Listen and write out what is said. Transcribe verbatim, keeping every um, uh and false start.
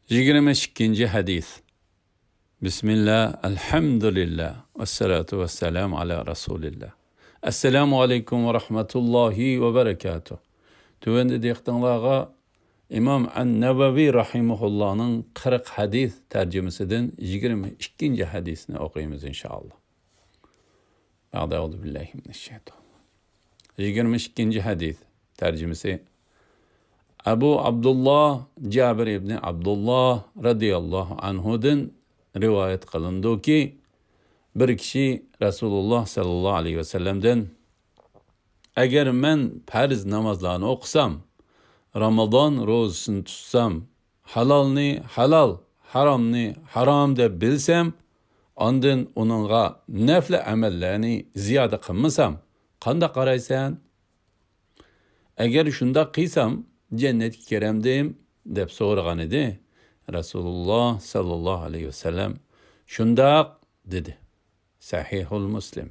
يىگىرمە ئىككىنچى ھەدىس. بىسمىللا، ئەلھەمدۇلىللا، ۋەسسالاتۇ ۋەسسالامۇ ئالا رەسۇلىللا. ئەسسالامۇ ئەلەيكۇم ۋە رەھمەتۇللاھى ۋە بەرەكاتۇھ. تۆۋەندە دىققىتىڭلارغا ئىمام ئەن-نەۋەۋى رەھىمەھۇللانىڭ قىرىق ھەدىس تەرجىمىسىدىن يىگىرمە ئىككىنچى ھەدىسنى ئوقۇيمىز، ئىنشائاللا. بەئدە، ئەئۇزۇ بىللاھى مىنەششەيتان. يىگىرمە ئىككىنچى ھەدىس تەرجىمىسى. ئەبۇ ئابدۇللا جابىر ئىبنى ئابدۇللا رەزىياللاھۇ ئەنھۇدىن رىۋايەت قىلىنىدۇكى، بىر كىشى رەسۇلۇللا سەللەللاھۇ ئەلەيھى ۋەسەللەمدىن، ئەگەر مەن پەرز نامازلارنى ئوقۇسام، رامازان روزىسىنى تۇتسام، ھالالنى ھالال، ھارامنى ھارام دەپ بىلسەم، ئاندىن ئۇنىڭغا نەپلى ئەمەللەرنى زىيادە قىلمىسام، قانداق قارايسەن؟ ئەگەر شۇنداق قىلسام، جەننەتكە كىرەمدىم؟ دەپ سورىغانىدى. رەسۇلۇللا سەللەللاھۇ ئەلەيھى ۋەسەللەم، شۇنداق، دېدى. سەھىھۇل مۇسلىم.